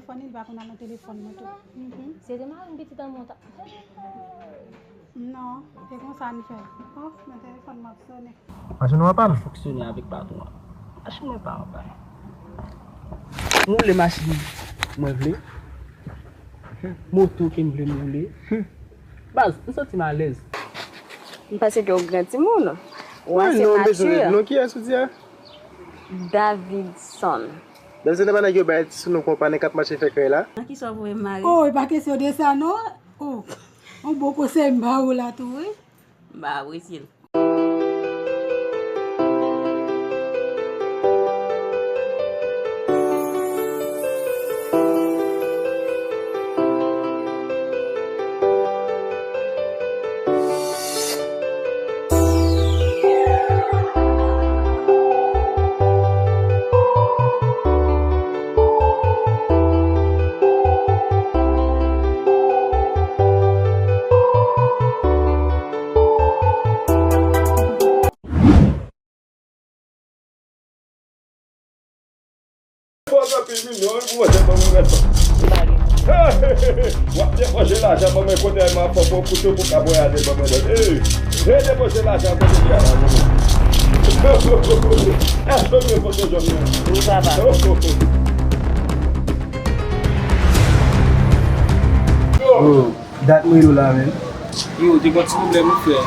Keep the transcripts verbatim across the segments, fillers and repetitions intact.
Fò ni l pa konn al nan telefòn mwen tou. Mhm. Se te mari m pitit an mwen ta. Non, se konsa n fè. Oh, nan telefòn m ap sonnen. Machin ou apa l? Fonksyone avèk patwon an. Machin mwen pa anpàn. M woule machin mwen vle. Moto ke m vle m woule. Baz, m santi m alèz. M panse ke w gran timoun. Ou ase mature. Non, kiyès ou di a? Davidson. Davidson se pa nèg yo bay ti sounon konpa nèg k ap mache fè krèy la. Nan kisa w voye m mare? Oh, e pa kesyon de sa non. Oh, yon bon konsèy m ba ou la tou wi. M pa apresye l. Fòs anpil milyon wi pou manje ban mwen rès. W ap depoze lajan ban mwen kote m ap fè pou koute pou ka voyaje ban mwen dòt. Hey, hey, depoze lajan kote ki a la mwen. Èske mwen foto jòm nan? Wi papa. Oh. Dat mwen yo la menm. Yo, te gon ti pwoblèm wi frè.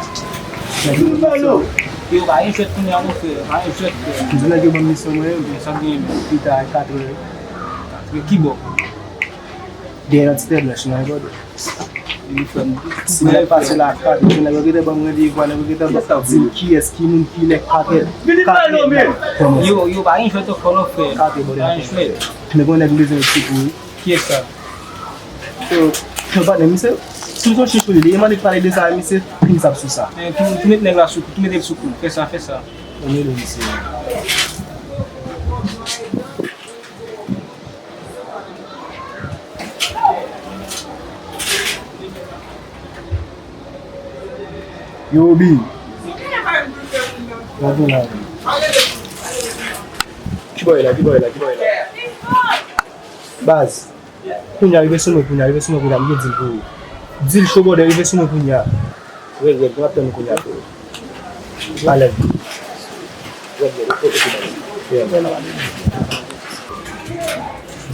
Yo, pa gen jwèt kounye a non frè, pa gen jwèt frè. M di nèg yo ban m misyon mwen menm. Men sa k genyen menm? Pita e katrè. Katrè ki bò? Dèyè nan ti tè blanch nan, gade. Wi frè m. Si nèg pase la, katrè, nèg yo gentan ban m randevou, nèg yo gentan ban m di kiyès, ki moun, ki lè, katrè. Katrè la. Yo, yo, pa gen jwèt ankò non frè. Katrè, bò de katrè. Nèg yo nèg m bezwen sekou wi. Kiyès sa? Yo, yo, patnè, misye, si m sonje sou li, li mande pale de sa, misye, plim sa ap sou sa. Eh, tou, tou met nèg la sou kou, tou met l sou kou. Fè sa, fè sa. Anmwey, misye. Yo, Obi. Gade la. Ki bò e la, ki bò e la, ki bò e la? Baz. Kounye a, rive sou mwen, kounye a, rive sou mwen, kounye a, m gen dil pou ou. Dil cho bòdè, rive sou mwen kounye a. Rèd, rèd, mwen ap tann ou kounye a, frè. Alèz. Rèd, rèd, ok, ok, baz. Yeah.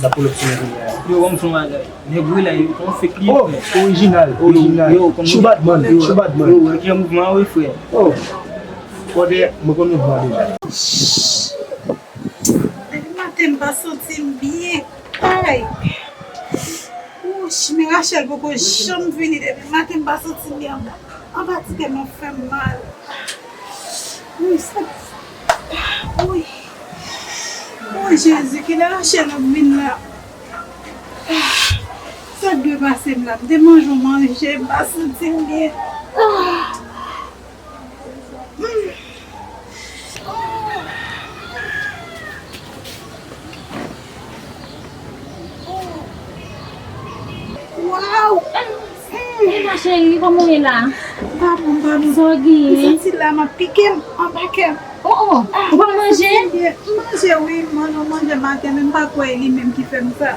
Sa pull up sou mwen kounye a. Yo, ban m fè yon bagay. Nèg wi la, yo, kòman fake li fè? Oh, orijinal, orijinal. Yo, kòman True Badman, yo, True Badman. Yo, wè ki jan mouvman an, wi, frè. Oh. Bòdè, mwen konn mouvman deja. Depi maten, m pa santi m byen. Ay! Wouch, men Rachel poko janm vini depi maten m pa santi m byen anba. Anba ti kè m ap fè m mal. Wi, sa. Wi. O Jezi, kilè Rachel ap vin la? Sa k dwe pase m la? M te manje yon manje, m pa santi m byen. Ah! Waw! Eva cheri, kòman w ye la? M pa bon, m pa bon. Sa w genyen? M santi la m ap pike m anba kè m. Oh, oh, ou pa manje? M manje wi, m manje, m manje maten, men m pa kwè e li menm ki fè m sa.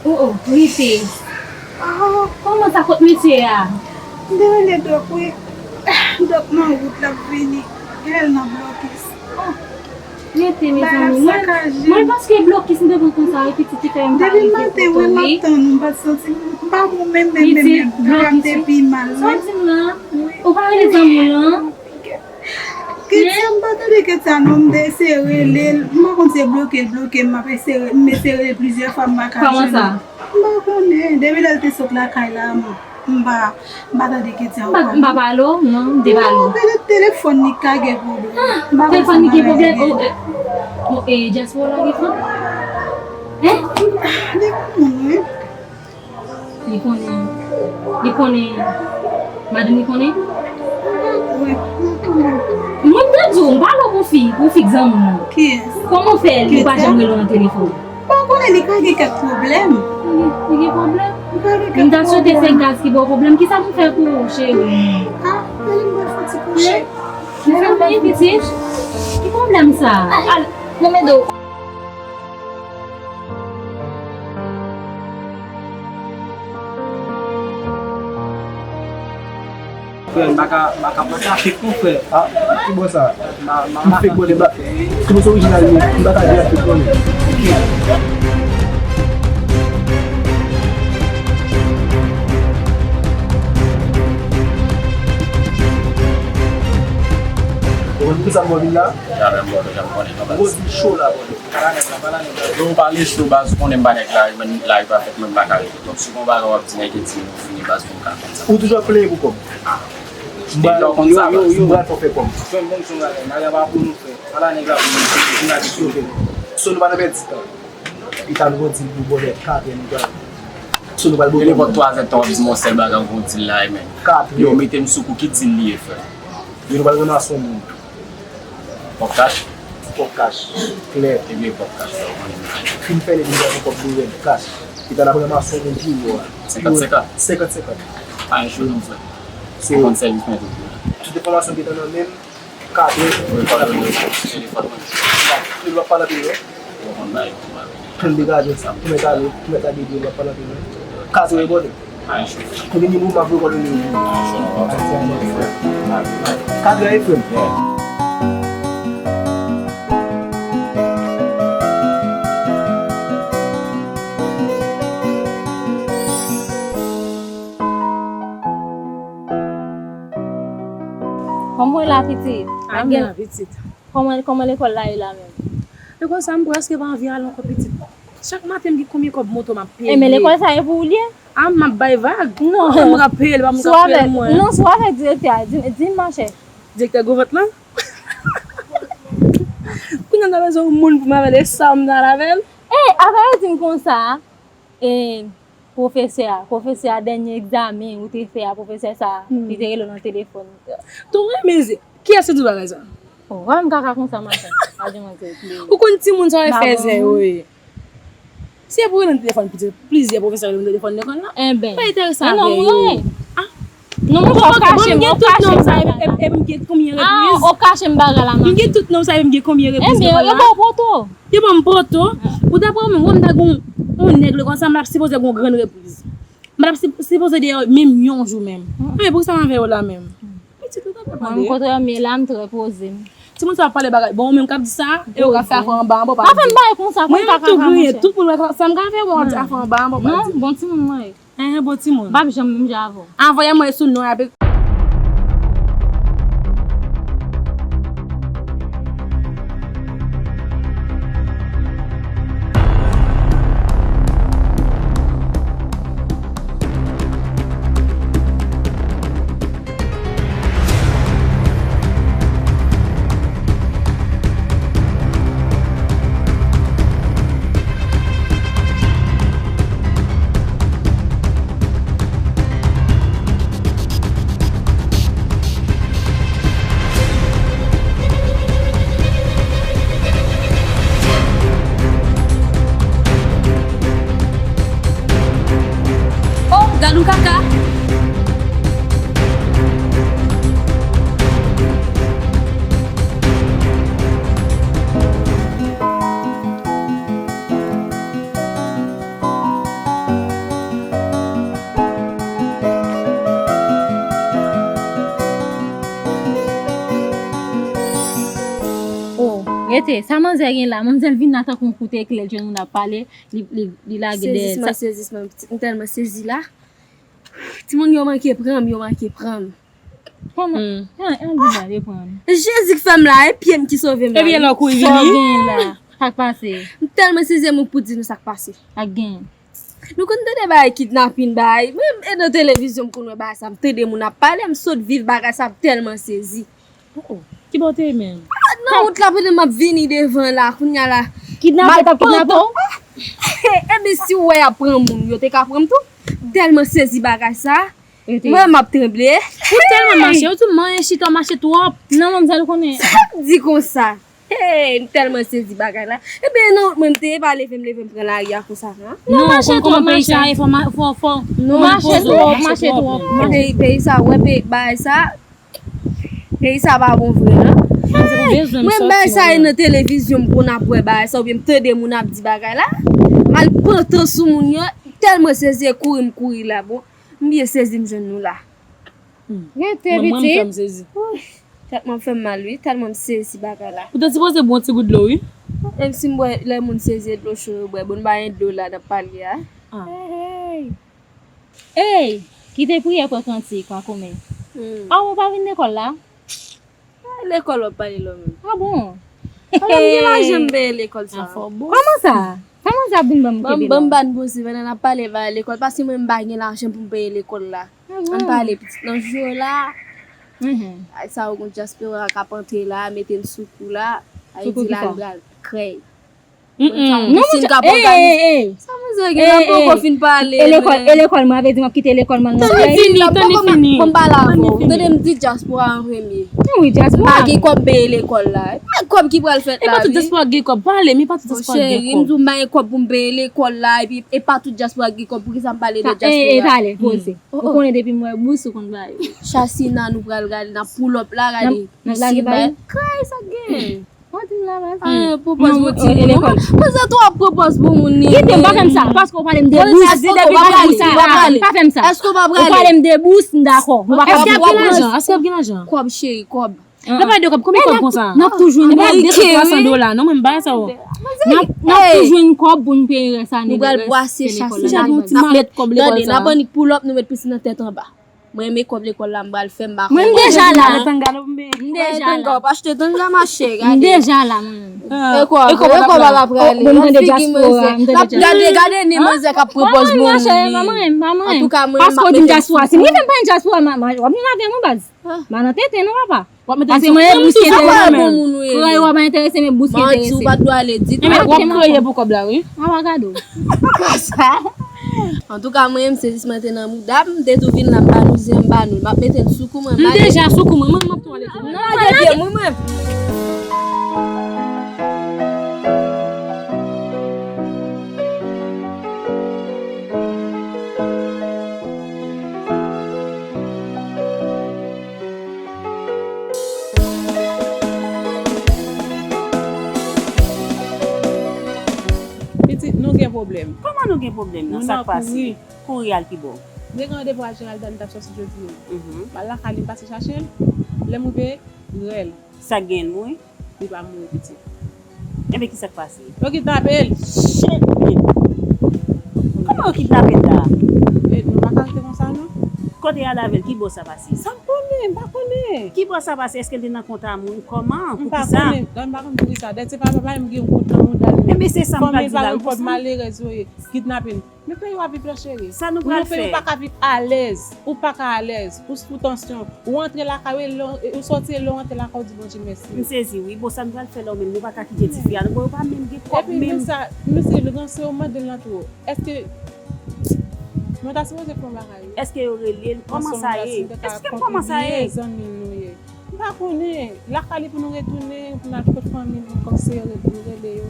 Oh, oh, rete. Ah. Kòman sa kot mesye a? M te rele dòk wi. Dòk nan wout l ap vini. Genlè l nan blokis. Oh. Rete, mezanmi. Mwen, mwen paske blokis m te pran konsa, epi ti ki fè m pa rete foto wi. Depi maten, wi, m ap tann ou, m pa t santi m, m pa bon menm, menm, menm, menm. Blokis wi. Sa w di m la? Wi. Ou pa rele zanmi w lan? Ketya, m pa tande Ketya non, m te eseye rele l. M pa konn si se bloke l bloke m, m ap eseye, m eseye rele l plizyè fwa, m pa ka jwenn li. Kòman sa? M pa konnen. Depi lè l te sot lakay la, m, m pa, m pa tande Ketya ankò non. M pa pale w non, m te pale w. Non, petèt telefòn li ka gen pwoblèm. Ah, telefòn li gen pwoblèm? Oh, eh, oh, eh, dyaspora la gen pwoblèm? Hein? Li konn wi. Li konnen, li konnen, madanm li konnen? Wi, li konnen. Mwen te di w, m pale w pou fi, pou fi k zanmi w lan. Kiyès? Kòman w fè li pa janm rele w nan telefòn? M pa konnen, li ka gen kèk pwoblèm. Li, li gen pwoblèm? Li ka gen kèk pwoblèm. M ta swete se gaz ki ba w pwoblèm. Kisa pou m fè pou ou, cheri? Ah, men li mwen fè ti kouche. Mezanmi, pitit, ki pwoblèm sa? Al, nan men do. Frè, m pa ka, m pa ka pase a fake non, frè. Ah, ki bò sa? M pa, m pa ka fake non, frè. Ki bò sa orijinal li? M pa ka di a fake non. Ou konn poukisa m ba w vin la? Janm bòlò, janm konnen non, baz. Gwo di cho la, bòlò. Yo, ou pale cho, baz, ou konnen m pa nèg lari, men lari pa fèt, mwen m pa ka rete. Donk, si gon bagay w ap di, nèg ki di m ou fini, baz, pou m ka konn sa. Ou toujou ap plenyen pou kòb? Ah. M pral, yo, yo, yo, m pral fè w fè kòb. Fè m konn sa w pral fè. Maryam pa pou nou fè. Ala nèg la pou nou fè. Vin ak sou. So, nou pa nan pèdi tan. Pita nou di nou bòlè kat è nou pral. So, nou pral bòlè. Nenpòt twazè tan w ap di m yon sèl bagay, ou gon dil la, men. Kat è. Yo, mete m sou kou, ki dil li ye, frè? Yo, nou pral ranmase yon moun. Pòp kach? Pòp kach. Klè. Ebyen, pòp kach la, ou konnen. Fin fè li, li pral pran kòb li rèd kach. Li pral ap ranmase yon moun pi wo a. Senkant senkant? Senkant senkant. Pa yon cho non, frè. So, ou konn sèvis mwen tou. Tout enfòmasyon ki te nan men m, kat è. Ou pale nan telefòn mwen. Li w ap pale anpil non. Ou konn bay tou, mwen. Tann degaje sa. Ou mèt ale, ou mèt ale, ou ap pale anpil non. Kat è, bòlè. Kote nimewo m ap voye kòdone yo pou ou? Kat è, frè m. Kòman w ye la, pitit? Ak gen, kòman, kòman lekòl la ye la menm? Lekòl sa, m prèske pa anvi al ankò, pitit. Chak maten, m gen konbyen kòb moto m ap peye? E, men lekòl sa e pou ou l ye? A, m ap bay vag? Non. Mwen, m ap peye l, pa mwen k ap peye l, mwen. Non, si w avèk direktè a, di, di m, machè. Direktè gwo vant lan? Kounye a, m ta bezwen yon moun pou m avè l, e sa m ta al avè l? E, afè yo di m konsa, e, pwofesè a, pwofesè a, dènye egzamen ou te fè a, pwofesè sa a, li te rele w nan telefòn. Tou renmen ze. Kiyès ki di w bagay sa? Oh, wè m kaka konsa, machè. Pa gen manti, plis. Ou konn timoun sa yo fè zè yo ye. Si e pou rele nan telefòn, piti, plizyè pwofesè rele nan telefòn lekòl la. Enben. Pa enterese avè yo. Ah. Non, mwen, ou kache m, ou kache m bagay la. E, e, e m gen konbyen repriz? Ah, ou kache m bagay la, machè. M gen tout non sa, e m gen konbyen repriz lekòl la? Enben, yo ba w poto. Yo ban m poto. Pou daprè mwen, wè m ta gon, yon nèg lekòl sa, m t ap sipoze gon grenn repriz. M t ap si-, sipoze deyò menm yon jou menm. Enben, poukisa m avè yo la menm? Pitit ou t ap pale. Mwen, m kontre m ye la, m trè poze m. Timoun sa ap pale bagay. Bon, ou menm k ap di sa, e ou k ap fè afè anba anba, ou pa di. Pa fè m bagay konsa, konn kaka, machè. Mwen menm tou griyen, tout moun wè sa m ka fè, ou ap di afè anba anba, ou pa di. Non, bon timoun mwen ye. Enhen, bon timoun. M p ap janm menm jan avè w. Anvoye mwen sou non a. Oh, gad yon kaka! Oh, rete, sa manzè gen la? Manzè vin la tankou yon kout eklè, l jwenn moun ap pale, li, li, li lage dèyè l. Sezisman, sezisman, pitit, m tèlman sezi la. Timoun yo manke pran m, yo manke pran m. Kòman? Hmm. An, an, li gade pran m. Jezi k fè m la, e pye m ki sove m la. Ebyen, lè w kouri vini. Sa w gen la? Sa k pase? M tèlman sezi, m pou di nou sa k pase. Sa k gen? Nou konn tande bagay kidnapin, bagay. Mwen, e nan televizyon m konn wè bagay sa, m tande moun ap pale, m sot viv bagay sa, m tèlman sezi. Oh, oh. Ki bò w te ye menm? Ah, nan wout la, pandan m ap vini devan la, kounye a la. Kidnapè t ap kidnape w? Ebyen, si w wè y ap pran moun, yo te ka pran m tou. Tèlman sezi bagay sa. Mwen, m ap tranble. Ou tèlman mache, ou di m manyen chita, w mache twòp. Non, manmzèl, ou konnen. Sa k di konsa? Hey, m tèlman sezi bagay la. Ebyen, nan wout mwen, m te ye pa leve, m leve, m pran lari a konsa, non? Non, ou mache twòp, machè. Fò, fò, ou mache twòp, mache twòp. Peyi, peyi sa, wè, peyi, bagay sa. Peyi sa pa bon vre, non. Mwen, bagay sa e nan televizyon, m konn ap wè bagay sa, oubyen m tande moun ap di bagay la. M al pantan sou moun yo, tèlman sezi, e kouri m kouri la, bon. M byen sezi, m jwenn nou la. Rete, pitit. Mwen, mwen, m fè m sezi. Tèt mwen fè m mal, wi. Tèlman m sezi bagay la. Ou te sipoze bwè yon ti gout dlo, wi. E si m bwè, lè moun sezi e dlo cho yo bwè. Bon, n pa gen dlo la n ap pale a. Hey, hey. Hey, kite priyè pran kantik, pa kòmè. Hmm. A, ou pa vin lekòl la? Lekòl w ap pale la menm. A bon? Ala m gen lajan m peye lekòl sa. Kòman sa? Kòman sa ap vin ban m kebe la? Ban m ba n poze pandan n ap pale bagay lekòl, paske mwen m pa gen lajan pou m peye lekòl la. A bon? Ann pale pitit nan jou yo la. Mhm. Ay, sa yo gon dyaspora k ap antre la, mete n sou kou la. Sou kou ki sa? Ayiti la, nou pral krèy. Mm-mm. Non, monchè, ey, ey, ey. Sa manzè gen la poko fin pale. E lekòl, e lekòl, mwen avè di m ap kite lekòl, mwen nan. Tann li fini, tann li fini. Bon, m pale avè w. Tande m di dyaspora an premye. Wi, dyaspora. M pa gen kòb peye lekòl la. E pa kòb ki pral fèt la, wi. E pa tout dyaspora gen kòb, pale, men pa tout dyaspora gen kòb. Cheri, m di w m pa gen kòb pou m peye lekòl la, epi e pa tout dyaspora gen kòb, poukisa m pale de dyaspora? E, e, pale, poze. Ou konnen depi m wè bous, ou konn bay. Chasina, nou pral gade, n ap pull up la, gade. N ap lage bay. Kay, sa gen. Mwen di m la baz. Ah, pwopòz pou ti moun. Lekòl. Konsa tou ap pwopòz pou moun ni. Kite m, pa fè m sa, paske ou pale m de bous, m pa prale. Pa fè m sa. Èske w pa prale? Ou pale m de bous, m dakò. Èske y ap gen lajan? Èske y ap gen lajan? Kòb, cheri, kòb. Lè pale de kòb, konbyen kòb konsa? N ap toujou jwenn kòb. Twa san dola, non, mwen m pa sa. N ap, n ap toujou jwenn kòb pou n peye rès ane. Nou pral bwase chasina. N ap met kòb lekòl sa. Tande, n ap annik pull up, nou met pitit nan tèt anba. Mwen renmen kòb lekòl la, m pral fè, m pa konn. Mwen, m deja la. M deja la. Ou pa achte tanga, machè, gade. M deja la, mwen. E kòb, e kòb la pa prale. Gad figi manzè. Gade, gade ni manzè k ap pran pòz bon moun li. Antouka, mwen, m ap mete m sou kou. Si mwen pa dyaspora, w ap vin avè mwen, baz. M a nan tenten, non, papa. Paske mwen, bous ki enterese mwen. Frè yo ap enterese, men bous ki enterese. Manti, ou pa t dwe ale ditou. Ebyen, w ap kreye pou kòb la, wi. A, w a gade w. Antouka, mwen, m sezi, mwen te nan mouda m, m te tou vin la, m ba nou zen, m ba nou. M ap mete n sou kou mwen, m deja sou kou mwen, mwen, m ap tou ale tou. Non, lage pye mwen, mwen. Pitit, nou gen pwoblèm. Kòman nou gen pwoblèm nan? Sa k pase? Kouri al ki bò? M te gen randevou ak Geralda, m t ap sòti jodi a. Mhm. M al lakay li, m pase chache l. Lè m rive, rèl. Sa k gen l mouri? Li pa mouri, pitit. Enben, ki sa k pase? Yo kidnape l. Shit, men. Kòman yo kidnape l la? E, nou pa ka rete konsa, non. Kote y al avè l? Ki bò sa pase? Sa m konnen, m pa konnen. Ki bò sa pase? Èske l te nan kontak moun? Kòman? Poukisa? M pa konnen. Non, m pa konn poukisa. Dèyè se pa, pa, pa, m gen yon kont nan mouda l menm. Enben, se sa m pral di la, wi, konsa. Kòm li pa gen yon kont, malere, yo ye kidnape l. Men peyi w ap viv la, cheri. Sa nou pral fè? Nan yon peyi ou pa ka viv alèz. Ou pa ka alèz. Ou sou tansyon. Ou antre lakay ou, e lè w, e ou sòti, e lè w antre lakay ou, di Bondye mèsi. M sezi, wi. Bon, sa nou pral fè la, menm, nou pa ka kite tifi a, non. Bon, yo pa menm gen kòb menm. Epi, menm sa, mesye, l ranse, yo mande l nan tou. Èske, mwen ta sipoze fè yon bagay, wi. Èske yo rele l? Kòman sa ye? Èske, kòman sa ye? Zanmi l nou ye. M pa konnen. Lakay li pou nou retounen, pou n al kot fanmi nou, kòm se yo rele, nou rele yo.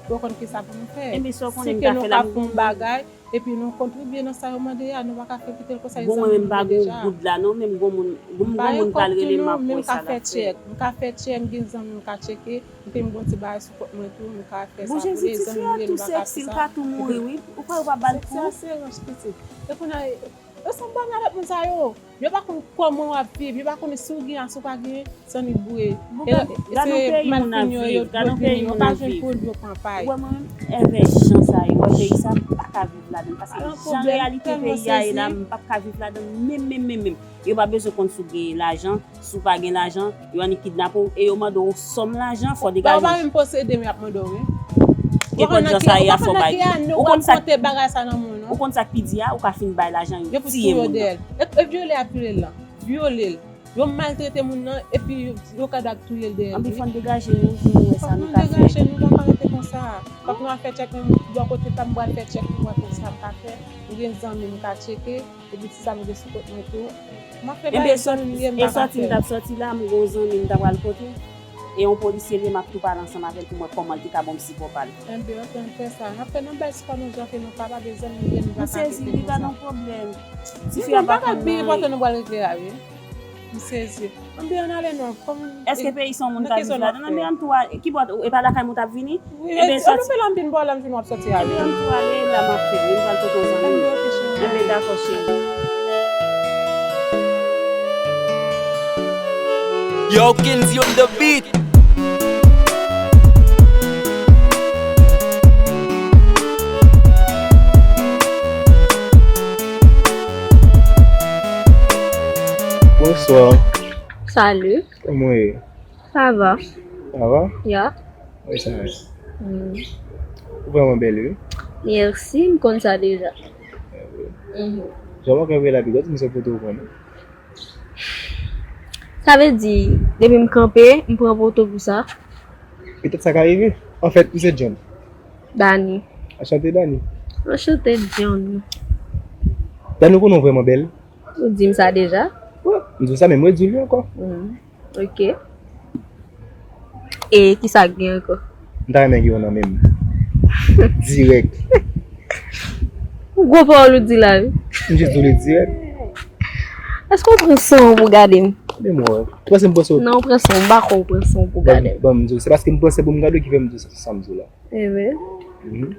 Pou yo konn kisa pou nou fè. Enben, sa w konnen m ta fè la, m... Si ke nou ka fè yon bagay, epi nou kontribye nan sa yo mande a, nou pa ka fè kite l konsa, e zanmi nou ye deja. Bon, mwen menm m pa gen goud la non, menm gon moun, gon moun pral rele m ap wè sa l ap fè. M ka fè tchèk, m ka fè tchèk, m gen zanmi m ka tcheke, epi m gon ti bagay sou kont mwen tou, m ka fè sa pou li, e zanmi nou ye, nou pa ka fè sa. Bon, Jezi, tifi a tou seksi, l ka tou mouri, wi. Ou kwè ou pa ba l kou? Seksi a se ranch, pitit. E kounye a, yo sanble avèk moun sa yo. Yo pa konn kòman w ap viv, yo pa konnen si w gen, si w pa gen, san li boure. E, e se malfini yo pwodui, yo pa jwenn pwodui yo pran pay. Ou wè mwen menm, èvè jan sa yo, wè peyi sa, m pa ka viv ladan l. Paske jan reyalite peyi a ye la, m p ap ka viv ladan l menm, menm, menm, menm. Yo pa bezwen konn si w gen lajan, si w pa gen lajan, yo annik kidnape w, e yo mande w yon sòm lajan, fò w degaje w. Ba, yo pa menm posede, men y ap mande w, wi. Gen kòb jan sa ye a, fò w bay li. Ou konn sa, ou konn sa k pi di a, ou ka fin bay lajan, yo tiye moun nan. E, e vyole y ap vyole l lan. Vyole l. Yo maltrete moun nan, epi yo, yo ka dat touye l dèyè l tou. Anpi fò n degaje nou pou nou wè sa nou ka fè. Fòk nou degaje nou, nou pa ka rete konsa. Fòk nou al fè tchèk, menm bò kote pa m pral fè tchèk pou mwen, pou sa m ka fè. M gen zanmi m ka tcheke, epi ti sa m gen sou kont mwen tou. M ap fè bagay zanmi m gen, m pa ka fè. Enben, e sòti m t ap sòti la, m gen yon zanmi m ta pral pote. E yon polisye li, m ap tou pale ansanm avè l pou m wè kòman l te ka ban m sipò pa l. Enben, ok, ann fè sa. N ap fè nan bèl sipò nou jan ke nou kapab, e zanmi nou ye, nou pa ka kite konsa. M sezi, li pa nan pwoblèm. Tifi a pa konn anyen. M pa ka bliye pòtan nou pral regle a, wi. M sezi. Anben, ann ale non. Èske peyi sa yon moun ka viv ladan? Anben, ann tou ale. Ki bò, e pa lakay mwen w t ap vini? Wi, e, ann fè l anpil bò, lè m vin w ap sòti a, wi. Anben, ann tou ale, la m ap fè. Mwen pral pote w zanmi m. Anben, ok, cheri. Anben, dakò, cheri. Yo, Kenzie on the beat. Bonswa. Salut. Kòman w ye? Ça va. Ça va? Ya. Wi, sa va. Hmm. Ou vrèman bèl, wi. Mèsi, m konn sa deja. Mhm. Jan w ap kanpe la, piga di m se foto w pran, non? Sa vle di, depi m kanpe, m pran foto pou sa? Petèt sa ka rive. Anfèt, ou se John? Dani. Anchante, Dani. Anchante, John. Dani, ou konnen w vrèman bèl? Ou di m sa deja? Wi, m di w sa, men m redi w li ankò. Hmm. Ok. E kisa k gen ankò? M ta renmen gen yon nan men m. Dirèk. Gwo pawòl ou di la, wi. M jis di w li dirèk. Èske w pran san w pou gade m? Men mwen, ou panse m pran san w? Non, w pran san w, m pa kwè w pran san w pou gade m. Bon, bon, m di w, se paske m pran san pou m gade w ki fè m di w sa, sa m di w la. Enben. Mhm.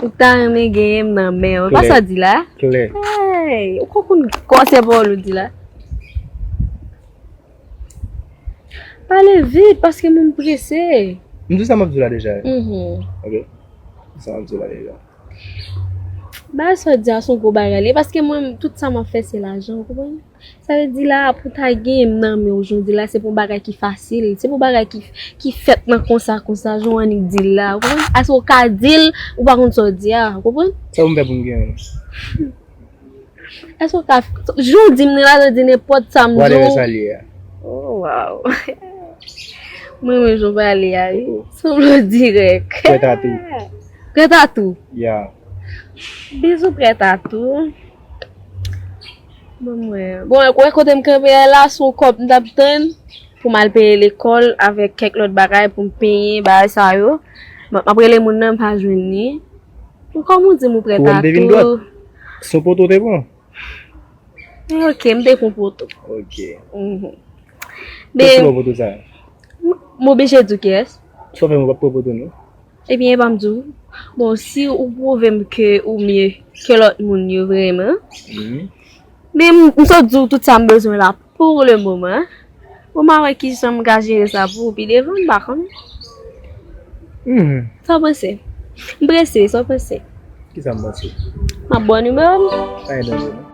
Ou ta renmen genyen m nan men w. E pa sa w di la? Klè. Hey, ou konn kòmsi pawòl ou di la? Pale vit, paske moun prese. M di sa m ap di w la deja. Mhm. Ok. Sa m ap di w la deja. Bagay sa w di a se yon gwo bagay li ye, paske mwen, tout sa m ap fè, se lajan, ou konprann? Sa vle di la, pou ta gen m nan men w jodi la, se pou yon bagay ki fasil. Se pou yon bagay ki, ki fèt nan konsa, konsa, jan w annik di l la. Ou konprann? Aske w ka di l, ou pa konn sa w di a. Ou konprann? Sa pou m fè pou m gen l? Aske w ka, jan w di m nan la, sa di nenpòt sa m di w. Whatever sa l ye a. Oh, wow. Mwen, mwen, jan w pale a, wi. Oh. Sanble w dirèk. Prêt à tout. Prêt à tout. Yeah. Bizou, prêt à tout. Bon, mwen. Bon, wè kote m kanpe a la, se yon kòb m t ap tann pou m al peye lekòl avèk kèk lòt bagay pou m penyen, bagay sa yo. M ap, m ap rele moun nan, m pa jwenn li. Kòm ou di m ou prêt à tout. Se yon poto w te pran? Ok, m te pran poto. Ok. Mhm. Kiyès ki ba w poto sa? M, m oblije di w kiyès. Sa w fè m ou p ap pran poto non? Ebyen, e pa m di w. Bon, si ou pwouve m ke ou mye ke lòt moun yo vrèman. Mhm. Men m, m sot di w tout sa m bezwen la pou le moman. Bon, m a wè kijan m ka jere sa pou ou pi devan, m pa konnen. Mhm. Sa w panse? M prese, sa w panse? Kisa m panse? M ap ba w nimewo m? Pa gen danje non.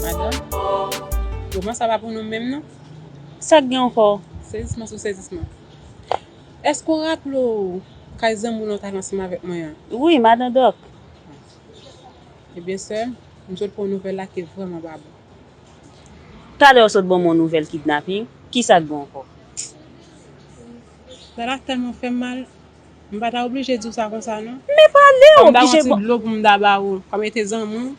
Madanm, moman sa pa pou nou menm non. Sa k gen ankò? Sezisman sou sezisman. Èske w raple w kay zanmi w lan w t al ansanm avèk mwen an? Wi, madan Dòk. Ebyen, sè m, m sot pran nouvèl la ki vrèman pa bon. Talè w sot ban m yon nouvèl kidnaping. Kisa k gen ankò? Sa la tèlman fè m mal. M pa ta oblije di w sa konsa, non. Men pale, oblije ban m. Kòm m ta gon ti dlo pou m ta ba ou, kòm e te zanmi w.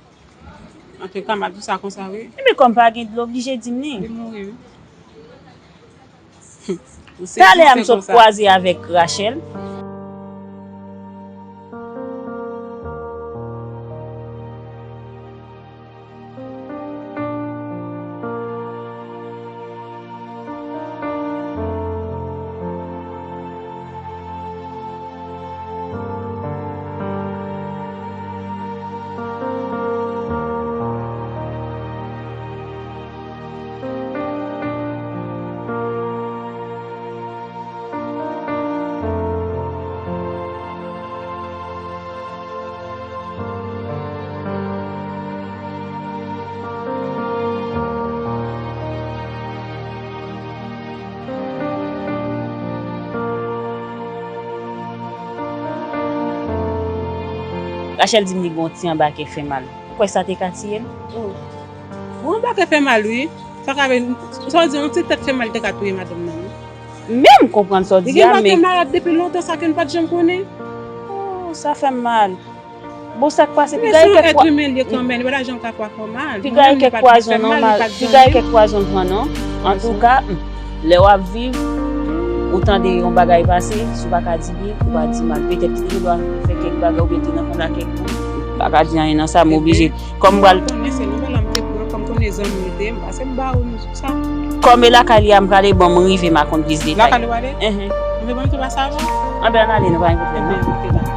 Antouka, m ap di w sa konsa, wi. Ebyen, kòm pa gen dlo, oblije di m li. Li mouri, wi. Talè a m sot kwaze avèk Rachel. Rachel di m li gen yon ti anbakè fè mal. Ou kwè sa te ka tiye l? Oh. Bon, anbakè fè mal, wi. Sa ka vin, sa vle di, yon ti tèt fè mal te ka touye madanm nan, wi. Men m konprann sa w di a, men. Li gen dwa te malad depi lontan, sa ke n pa t janm konnen. Oh, sa fè m mal. Bon, sa k pase, piga e kèk pwa-, piga e kèk pwazon non, piga e kèk pwazon pran non. Antouka, hmm, lè w ap viv, Ou tande yon bagay pase, si w pa ka di byen, ou pa di mal. Petèt ki te gen dwa fè kèk bagay oubyen te nan kontak kèk moun. M pa ka di anyen nan sa, m oblije. Kòm m pral Konnen se nouvèl la m te pran, kòm konnen zanmi l te ye, m pase m ba ou nou sou sa. Kòm e lakay li a m prale, bon, m rive m a konn plis detay. Lakay li w ale? Mhm. Anben ban m te pase avan. Anben ann ale, nou pa gen pwoblèm. Ebyen, ok, dakò.